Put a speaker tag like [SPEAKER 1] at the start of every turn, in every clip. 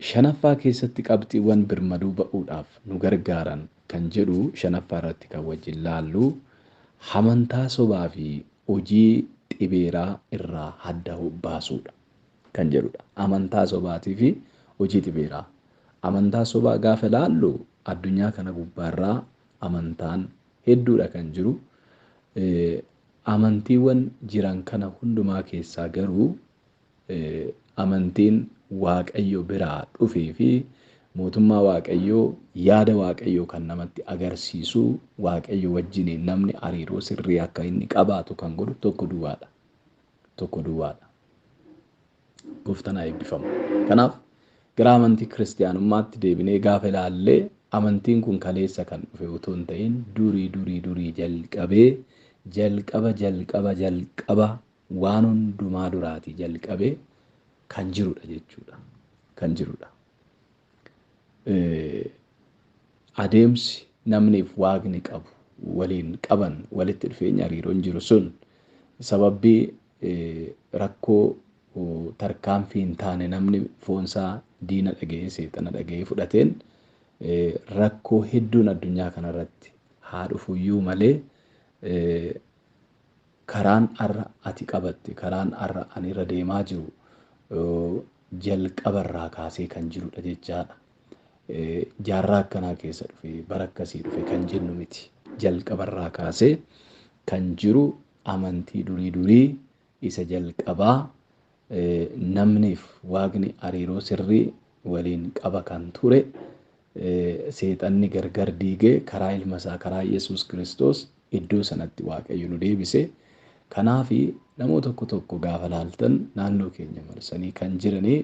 [SPEAKER 1] Shanaffaa keessatti qabxiiwwan birmaduu ba'uudhaaf nu gargaaran kan jedhu shanaffaa irratti kan wajjin laallu amantaa sobaa fi hojii xibeeraa irraa adda baasuudha kan jedhudha. Amantaa sobaatii fi hojii xibeeraa. Amantaa sobaa gaafa laallu addunyaa kana gubbaarraa amantaan hedduudha kan jiru. Amantiiwwan jiran kana hundumaa keessaa garuu amantiin Waaqayyo biraa dhufee fi mootummaa Waaqayyoo yaada Waaqayyoo kan namatti agarsiisu Waaqayyo wajjiniin namni hariiroo sirrii akka inni qabaatu kan godhu tokko duwwaadha. Tokko duwwaadha. Gooftaan haa eebbifamu. Kanaaf gara amantii kiristiyaanummaatti deebinee gaafa ilaallee amantiin kun kaleessa kan dhufe otoo hin ta'in durii durii durii jalqabee jalqaba jalqaba jalqaba waan hundumaa duraatii jalqabee kan jirudha jechuudha. Kan jirudha. Adeemsi namniif waaqni qabu waliin qaban walitti dhufeenya hariiroon jiru sun sababii rakkoo tarkaanfii hin taane namni foonsaa diina dhaga'ee seexana dhaga'ee fudhateen rakkoo hedduun addunyaa kanarratti haa dhufuyyuu malee karaan har'a ati qabatte karaan har'a ani irra deemaa jiru jalqabarraa kaasee kan jirudha jechaadha. Jaarraa akkanaa keessa dhufe bara akkasii dhufe kan jennu miti. Jalqabarraa kaasee kan jiru amantii durii durii isa jalqabaa namniif waaqni hariiroo sirrii waliin qaba kan ture seexanni gargar diigee karaa ilma isaa karaa Yesuus Kiristoos iddoo sanatti Waaqayyo nu deebise. Kanaafi namoota tokko tokko gaafa laaltan naannoo keenya marsanii kan jiranii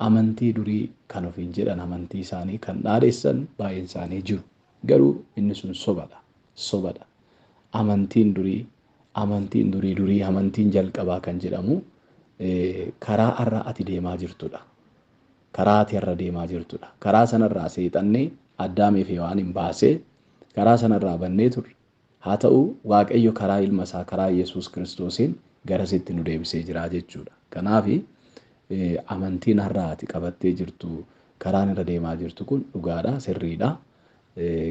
[SPEAKER 1] amantii durii kan ofiin jedhan amantii isaanii kan dhaadheessan baay'een isaanii jiru. Garuu inni sun sobadha. Sobadha. Amantiin durii amantiin durii durii amantiin jalqabaa kan jedhamu karaa har'a ati deemaa jirtudha. Karaa ati har'a deemaa jirtudha. Karaa sanarraa seexanni Addaamii fi Hewaan hin baasee karaa sanarraa bannee turre. Haa ta'u Waaqayyo karaa ilma isaa karaa Yesuus Kiristoosiin garasitti nu deebisee jira jechuudha. Kanaaf amantiin har'a ati qabattee jirtu karaan irra deemaa jirtu kun dhugaadha sirriidha.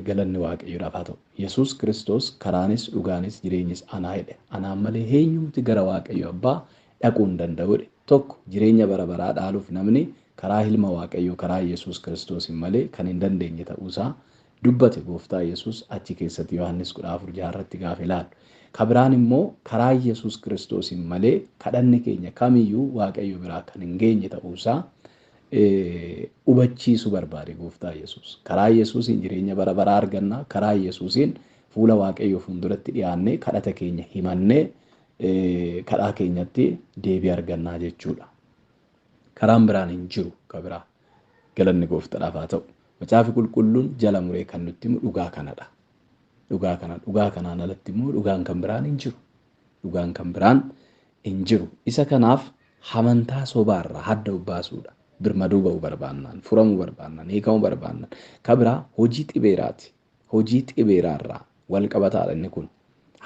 [SPEAKER 1] Galanni Waaqayyoodhaaf haa ta'u. Yesuus Kiristoos karaanis dhugaanis jireenyis anaa jedhe. Anaan malee eenyumti gara Waaqayyo Abbaa dhaquu hin danda'u jedhe. Tokko jireenya bara baraa dhaaluuf namni karaa ilma Waaqayyoo karaa Yesuus Kiristoosiin malee kan hin dandeenye ta'uusaa dubbate gooftaa Yesuus achi keessatti Yohaannis 14:6 irratti gaafa ilaalu. Kabiraan immoo karaa Yesuus Kiristoosiin malee kadhanni keenya kamiyyuu Waaqayyo biraa kan hin geenye ta'uusaa hubachiisuu barbaade gooftaa Yesuus. Karaa Yesuusiin jireenya bara baraa arganna. Karaa Yesuusiin fuula Waaqayyoo fuulduratti dhiyaannee kadhata keenya himannee kadhaa keenyatti deebii argannaa jechuudha. Karaan biraan hin jiru kabiraa. Galanni gooftaadhaaf haa ta'u. Macaafi qulqulluun jala muree kan nutti himu dhugaa kanadha. Dhugaa kana dhugaa kanaan alatti immoo dhugaan kan biraan hin jiru. Dhugaan kan biraan hin jiru. Isa kanaaf amantaa sobaarraa hadda baasuudha. Birmaduu ba'uu barbaannaan, furamuu barbaannaan, hiikamuu barbaannaan. Kabiraa hojii xibeeraati. Hojii xibeeraarraa wal qabataadha inni kun.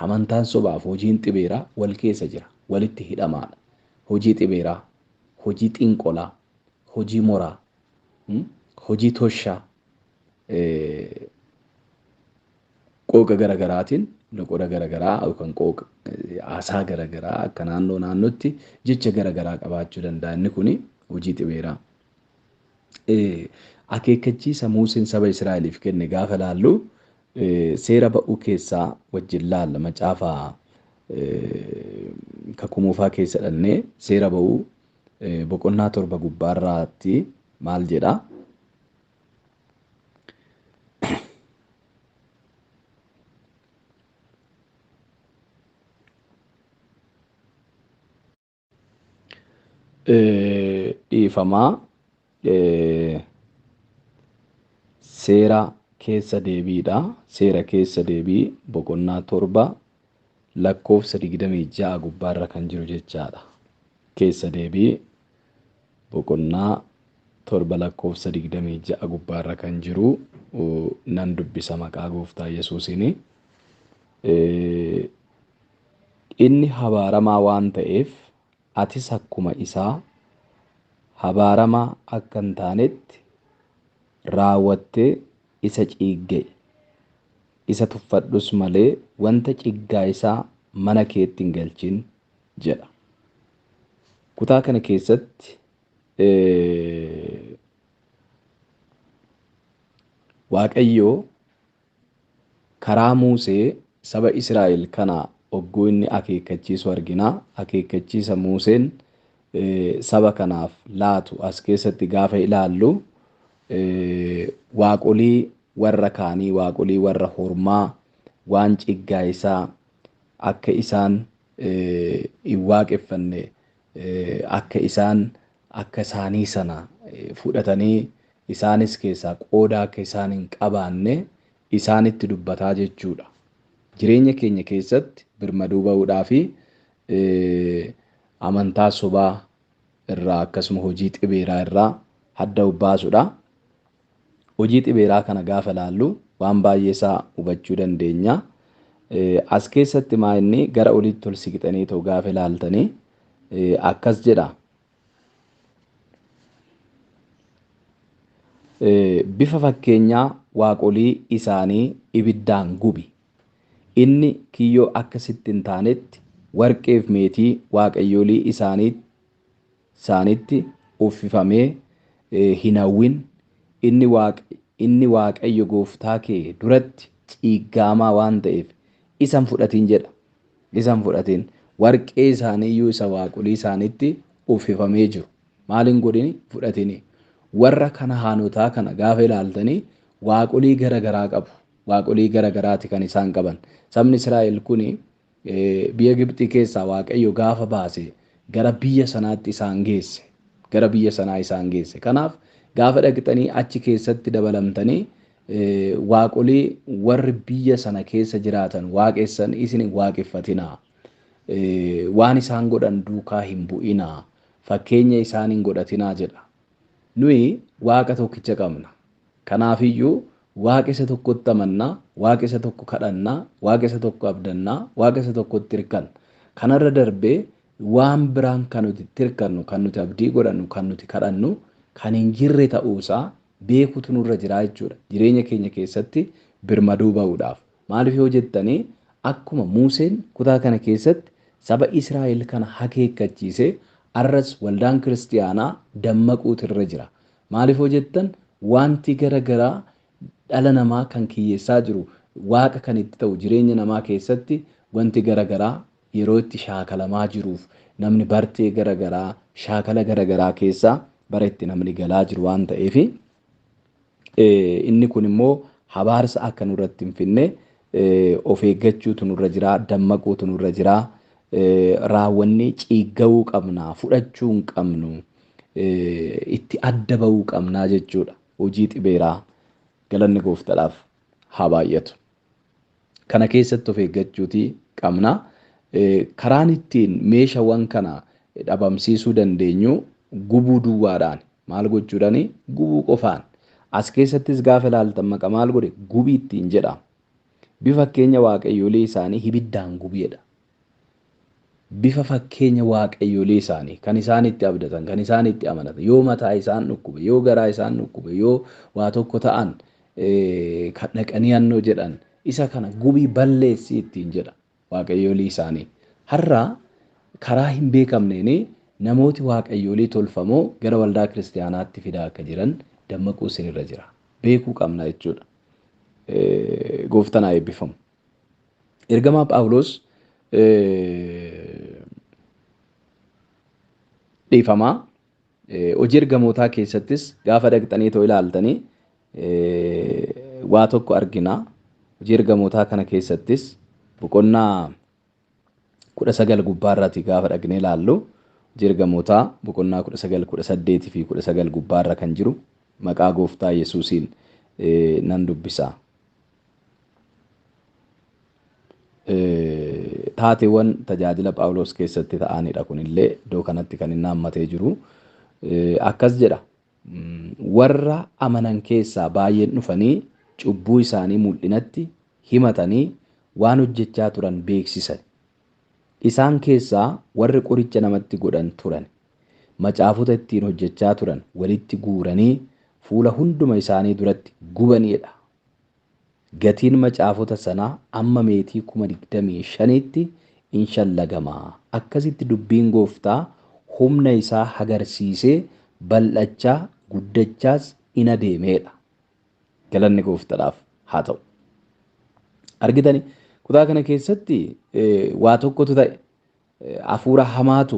[SPEAKER 1] Amantaan sobaaf hojiin xibeeraa wal keessa jira. Walitti hidhamaadha. Hojii xibeeraa, hojii xinqolaa, hojii moraa, hojii toshaa qooqa garaagaraatiin loqoda garaagaraa yookaan qooqa haasaa garaagaraa akka naannoo naannootti jecha garaagaraa qabaachuu danda'a. Inni kun hojii xibeeraa. Akeekkachiisa Museen saba Israa'eliif kenne gaafa laallu seera ba'uu keessaa wajjin laalla macaafa kakuu moofaa keessa dhannee seera ba'uu boqonnaa 7 gubbaarraatti maal jedhaa? Dhiifamaa seera keessa deebiidha. Seera keessa deebii boqonnaa 7 lakkoofsa 26 gubbaarra kan jiru jechaadha. Keessa deebii boqonnaa 7 lakkoofsa 26 gubbaarra kan jiru nan dubbisa maqaa gooftaa Yesuusiini. Inni habaaramaa waan ta'eef atis akkuma isaa Habaaramaa akka hin taanetti raawwattee isa ciigga'i. Isa tuffadhus malee wanta ciggaa isaa mana keetti hin galchin jedha. Kutaa kana keessatti Waaqayyoo karaa Musee saba Israa'el kana ogguu inni akeekkachiisu argina. Akeekkachiisa Museen saba kanaaf laatu as keessatti gaafa ilaallu waaqolii warra kaanii, waaqolii warra hormaa waan ciggaa isaa akka isaan hin waaqeffanne, akka isaan akka isaanii sana fudhatanii isaanis keessaa qooda akka isaan hin qabaanne isaanitti dubbataa jechuudha. Jireenya keenya keessatti birmaduu ba'uudhaa fi amantaa sobaa irraa akkasuma hojii xibeeraa irraa adda baasuudha. Hojii xibeeraa kana gaafa ilaallu waan baay'ee isaa hubachuu dandeenya. As keessatti maa inni gara oliitti ol siqxanii ta'u gaafa ilaaltanii akkas jedha. Bifa fakkeenyaa waaqolii isaanii ibiddaan gubi. Inni kiyyoo akka sitti hin taanetti warqeef meetii waaqayyolii isaaniitti uffifamee hin hawwin. Inni Waaqayyo gooftaa kee duratti ciiggaamaa waan ta'eef isa hin fudhatin jedha. Isa hin fudhatin. Warqee isaanii iyyuu isa waaqolii isaaniitti uffifamee jiru. Maal hin godhini? Fudhatini. Warra Kanaanotaa kana gaafa ilaaltanii waaqolii gara garaa qabu. Waaqolii gara garaati kan isaan qaban. Sabni Israa'el kuni biyya Gibxii keessaa Waaqayyo gaafa baase gara biyya sanaatti isaan geesse. Gara biyya sanaa isaan geesse. Kanaaf gaafa dhaqxanii achi keessatti dabalamtanii waaqolii warri biyya sana keessa jiraatan waaqessan isin hin waaqeffatinaa. Waan isaan godhan duukaa hin bu'inaa. Fakkeenya isaan hin godhatinaa jedha. Nuyi waaqa tokkicha qabna. Kanaafiyyuu waaqa isa tokkotti amannaa, waaqa isa tokko kadhannaa, waaqa isa tokko abdannaa, waaqa isa tokkotti hirkanna. Kanarra darbee waan biraan kan nuti itti hirkannu, kan nuti abdii godhannu, kan nuti kadhannu kan hin jirre ta'uusaa beekutu nurra jira jechuudha. Jireenya keenya keessatti birmaduu ba'uudhaaf. Maaliif yoo jettanii akkuma Museen kutaa kana keessatti saba Israa'el kana akeekkachiise arras waldaan kiristiyaanaa dammaquutu irra jira. Maaliif yoo jettan wanti gara garaa dhala namaa kan kiyyeessaa jiru waaqa kan itti ta'u jireenya namaa keessatti wanti gara garaa yeroo itti shaakalamaa jiruuf namni bartee gara garaa shaakala gara garaa keessaa bara itti namni galaa jiru waan ta'eef inni kun immoo habaarsa akka nurratti hin finne of eeggachuutu nurra jira, dammaquutu nurra jira, raawwanni ciigga'uu qabna, fudhachuu hin qabnu, itti adda ba'uu qabnaa jechuudha. Hojii xibeeraa galanni gooftaadhaaf haa baay'atu. Kana keessatti of eeggachuuti qabna. Karaan ittiin meeshaawwan kana dhabamsiisuu dandeenyu gubuu duwwaadhaan maal gochuudhaani? Gubuu qofaan. As keessattis gaafa ilaaltan maqa maal godhe? Gubii ittiin jedha. Bifa fakkeenya waaqayyolii isaanii ibiddaan gubiidha. Bifa fakkeenya waaqayyolii isaanii kan isaan itti abdatan, kan isaan itti amanatan, yoo mataa isaan dhukkube, yoo garaa isaan dhukkube, yoo waa tokko ta'an kan dhaqanii annoo jedhan isa kana gubii balleessi ittiin jedha waaqayyolii isaanii. Har'a karaa hin beekamneen namooti waaqayyolii tolfamoo gara waldaa kiristiyaanaatti fidaa akka jiran dammaquu isinirra jira. Beekuu qabna jechuudha. Gooftaan haa eebbifamu. Ergamaa Phaawulos dhiifamaa hojii ergamootaa keessattis gaafa dhaqxanii too ilaaltanii waa tokko argina. Hojii ergamootaa kana keessattis boqonnaa 19 gubbaarraati gaafa dhaqnee ilaallu hojii ergamootaa boqonnaa 19, 18 fi 19 gubbaarra kan jiru maqaa gooftaa Yesuusiin nan dubbisa. Taateewwan tajaajila Phaawulos keessatti ta'anidha kunillee iddoo kanatti kan inni hammatee jiru. Akkas jedha. Warra amanan keessaa baay'een dhufanii cubbuu isaanii mul'inatti himatanii waan hojjechaa turan beeksisan. Isaan keessaa warri qoricha namatti godhan turan. macaafota ittiin hojjechaa turan walitti guuranii fuula hunduma isaanii duratti gubanidha. Gatiin macaafota sanaa amma meetii 25,000tti in shallagama. Akkasitti dubbiin gooftaa humna isaa agarsiisee bal'achaa guddachaas in adeemedha. Galanni gooftaadhaaf haa ta'u. Argitani kutaa kana keessatti waa tokkotu ta'e. Hafuura hamaatu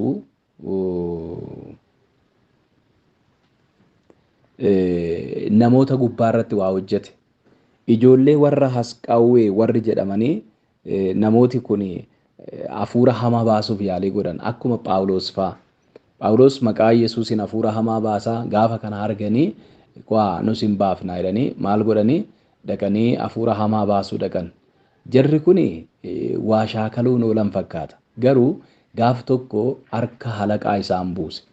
[SPEAKER 1] namoota gubbaarratti waa hojjete. Ijoollee warra Hasqawwee warri jedhamanii namooti kun hafuura hamaa baasuuf yaalii godhan akkuma Phaawulos fa'aa. Phaawulos maqaa Yesuusiin hafuura hamaa baasaa gaafa kana arganii waa nus hin baafna jedhanii maal godhanii dhaqanii hafuura hamaa baasuu dhaqan. Jarri kun waa shaakaluun oolan fakkaata. Garuu gaaf tokko harka halaqaa isaan buuse.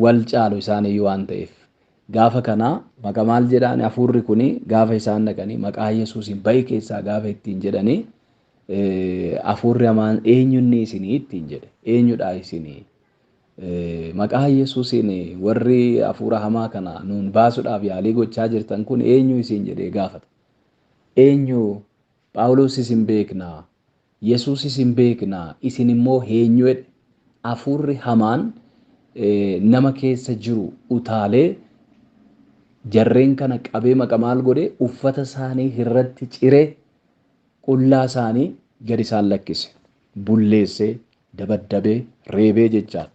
[SPEAKER 1] Wal caalu isaaniyyuu waan ta'eef. Gaafa kana maqaa maal jedhaan hafuurri kun gaafa isaan dhaqanii maqaa Yesuusiin bahi keessaa gaafa ittiin jedhanii hafuurri hamaan eenyunni isinii ittiin jedhe, eenyudha isinii? Maqaa Yesuusiin warri hafuura hamaa kana nuun baasuudhaaf yaalii gochaa jirtan kun eenyu isin jedhee gaafata. Eenyu? Phaawulos isin beeknaa, Yesuus isin beeknaa, isin immoo eenyu jedhe. Hafuurri hamaan nama keessa jiru utaalee jarreen kana qabee maqa maal godhe uffata isaanii irratti ciree qullaa isaanii gadi isaan lakkise. Bulleessee, dabaddabee, reebee jechaadha.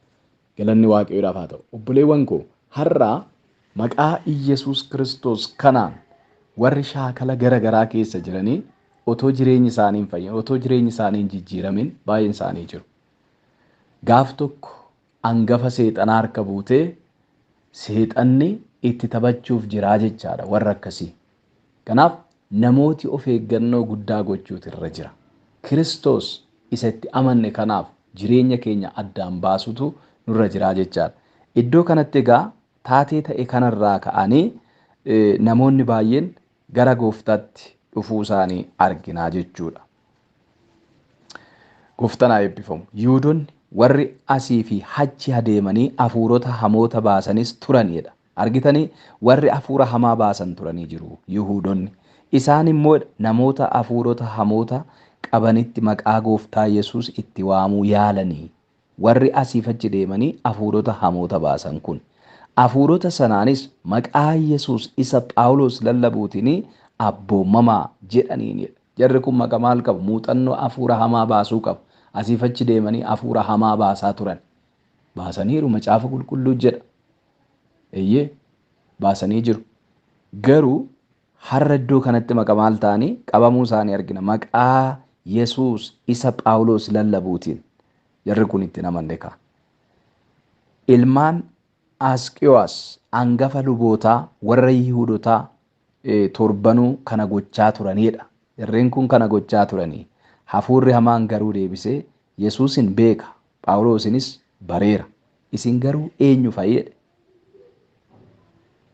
[SPEAKER 1] Galanni Waaqayyoodhaaf haa ta'u. Obboleewwan koo har'a maqaa Iyyasuus Kiristoos kanaan warri shaakala gara garaa keessa jiranii otoo jireenyi isaanii hin fayyin, otoo jireenyi isaanii hin jijjiiramin baay'een isaanii jiru. Gaaf tokko hangafa seexanaa harka buutee seexanni itti taphachuuf jiraa jechaadha warra akkasii. Kanaaf namooti of eeggannoo guddaa gochuutu irra jira. Kiristoos isa itti amanne kanaaf jireenya keenya addaan baasutu nurra jiraa jechaadha. Iddoo kanatti egaa taatee ta'e kanarraa ka'anii namoonni baay'een gara gooftaatti dhufuu isaanii arginaa jechuudha. Gooftaan haa eebbifamu. Yihuudoonni warri asii fi achi adeemanii hafuurota hamoota baasanis turanidha. Argitanii warri hafuura hamaa baasan turanii jiru Yihuudoonni. Isaan immoo namoota hafuurota hamoota qabanitti maqaa gooftaa Yesuus itti waamuu yaalanii. Warri asiif achi deemanii hafuurota hamoota baasan kun. Hafuurota sanaanis maqaa Yesuus isa Phaawulos lallabuutiin abboomamaa jedhaniinidha. Jarri kun maqaa maal qabu? Muuxannoo hafuura hamaa baasuu qabu. Asiif achi deemanii hafuura hamaa baasaa turan. Baasaniiru macaafa qulqulluu jedha. Eeyyee baasanii jiru. Garuu har'a iddoo kanatti maqaa maal ta'anii qabamuu isaanii argina. Maqaa Yesuus isa Phaawulos lallabuutiin. Jarri kun itti namanne ka'a. Ilmaan Asqiyoos hangafa lubootaa warra Yihuudotaa torbanuu kana gochaa turanidha. Jarreen kun kana gochaa turanii. Hafuurri hamaan garuu deebisee Yesuusin beeka, Phaawulosinis bareera. Isin garuu eenyu fa'i jedhe.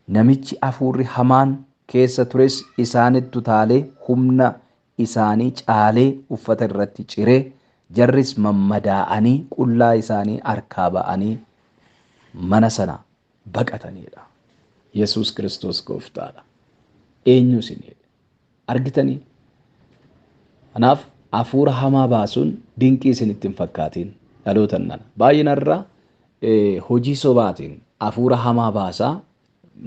[SPEAKER 1] Namichi hafuurri hamaan keessa tures isaanitti utaalee humna isaanii caalee uffata irratti ciree jarris mammadaa'anii qullaa isaanii harkaa ba'anii mana sana baqatanidha. Yesuus Kiristoos gooftaadha. Eenyu isin jedhe? Argitanii? Kanaaf hafuura hamaa baasuun dinqii isinitti hin fakkaatin dhaloota nana. Baay'inarra hojii sobaatiin hafuura hamaa baasaa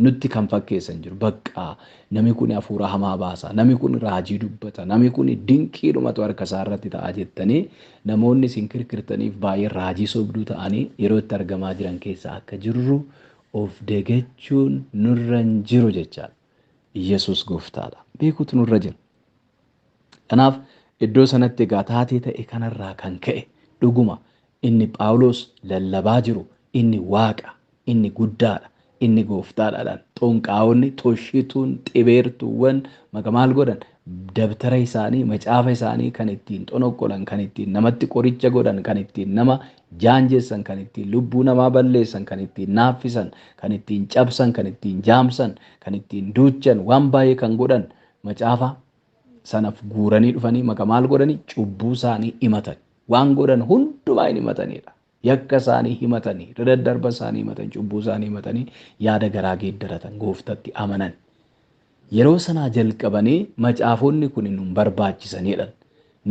[SPEAKER 1] nutti kan fakkeessan jiru. Bakka namni kun hafuura hamaa baasa, namni kun raajii dubbata, namni kun dinqiidhumatu harka isaa irratti ta'a jettanii namoonni isin kirkirtaniif baay'ee raajii sobduu ta'anii yeroo itti argamaa jiran keessa akka jirru of dagachuun nurra hin jiru jechaadha. Yesuus gooftaadha. Beekuutu nurra jira. Kanaaf iddoo sanatti egaa taatee ta'e kanarraa kan ka'e dhuguma inni Phaawulos lallabaa jiru inni Waaqa, inni guddaadha, inni gooftaadhaadhaan xonqaa'onni, toshituun, xibeertuuwwan maqaa maal godhan dabtara isaanii, macaafa isaanii kan ittiin xonokkolan, kan ittiin namatti qoricha godhan, kan ittiin nama jaanjessan, kan ittiin lubbuu namaa balleessan, kan ittiin naaffisan, kan ittiin cabsan, kan ittiin jaamsan, kan ittiin duuchan, waan baay'ee kan godhan macaafa sanaaf guuranii dhufanii maqaa maal godhanii cubbuu isaanii himatan. Waan godhan hundumaa hin himatanidha. Yakka isaanii himatanii, daddarba isaanii himatan, cubbuu isaanii himatanii yaada garaa geeddaratan, gooftatti amanan. Yeroo sanaa jalqabanii macaafonni kun nu barbaachisanidha.